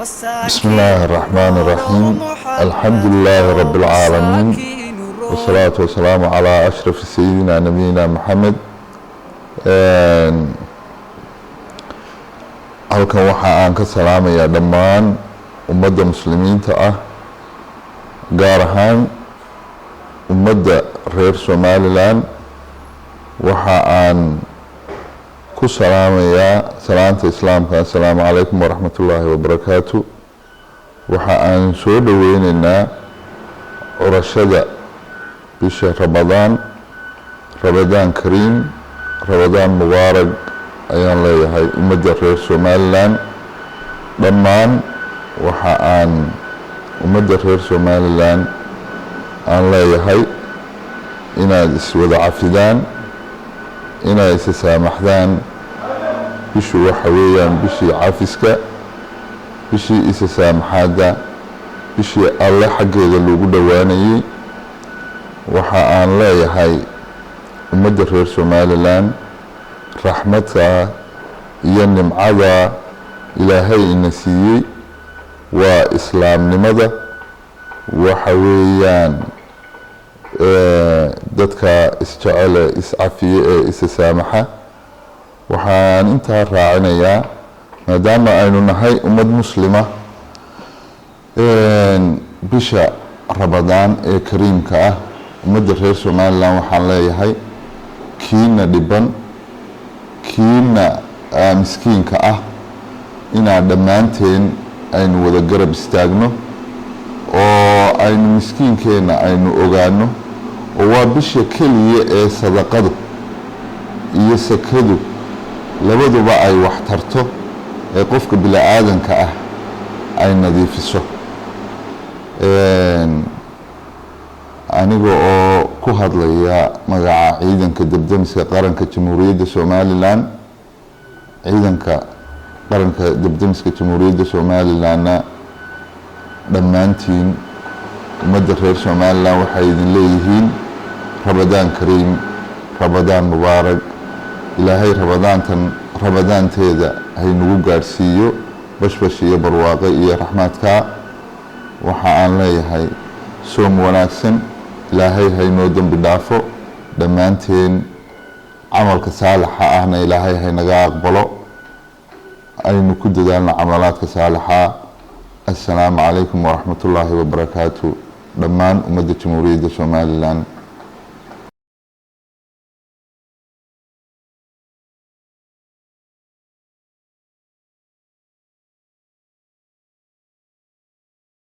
بسم الله الرحمن الرحيم، الحمد لله رب العالمين، والصلاة والسلام على أشرف سيدنا نبينا محمد. Halkan waxa aan ka salaamayaa dhammaan ummadda muslimiinta ah, gaar ahaan ummadda reer Somaliland. Waxa aan ku salaamayaa salaanta islaamka: assalaamu calaykum waraxmat ullaahi wabarakaatu. Waxa aan soo dhoweyneynaa curashada bisha Ramadaan. Ramadaan kariim, Ramadaan mubaarak ayaan leeyahay ummadda reer Somaliland dhammaan. Waxa aan ummadda reer Somaliland aan leeyahay inaad iswada cafidaan, inaad isa saamaxdaan. Bishu waxa weeyaan bishii cafiska, bishii isa saamaxaadda, bishii Alle xaggeeda lagu dhowaanayey. Waxa aan leeyahay ummadda reer Somaliland, raxmadda iyo nimcada Ilaahay ina siiyey waa islaamnimada. Waxa weeyaan dadka isjecele, iscafiye ee isa saamaxa. Waxaan intaa raacinayaa, maadaama aynu nahay ummad muslima, bisha Ramadaan ee kariimka ah, ummadda reer Somaliland waxaan leeyahay, kiina dhiban, kiina miskiinka ah, inaan dhammaanteen aynu wada garab istaagno oo aynu miskiinkeenna aynu ogaano, oo waa bisha keliya ee sadaqadu iyo sakadu labaduba ay wax tarto ee qofka bini-aadanka ah ay nadiifiso. Aniga oo ku hadlaya magaca Ciidanka Debdemiska Qaranka Jamhuuriyadda Somaliland, Ciidanka Qaranka Debdemiska Jamhuuriyadda Somalilandna, dhammaantiin ummadda reer Somaliland waxay idin leeyihiin: Ramadaan kariim, Ramadaan mubaarak. Ilaahay ramadaantan ramadaanteeda haynagu gaadhsiiyo bashbash iyo barwaaqo iyo raxmaadka. Waxa aan leeyahay soom wanaagsan, Ilaahay haynoo dembi dhaafo dhammaanteen, camalka saalixa ahna Ilaahay haynaga aqbalo. Aynu ku dadaalno camalaadka saalixa. Assalaamu calaykum waraxmat ullaahi wabarakaatu dhammaan ummadda Jamhuuriyadda Somaliland.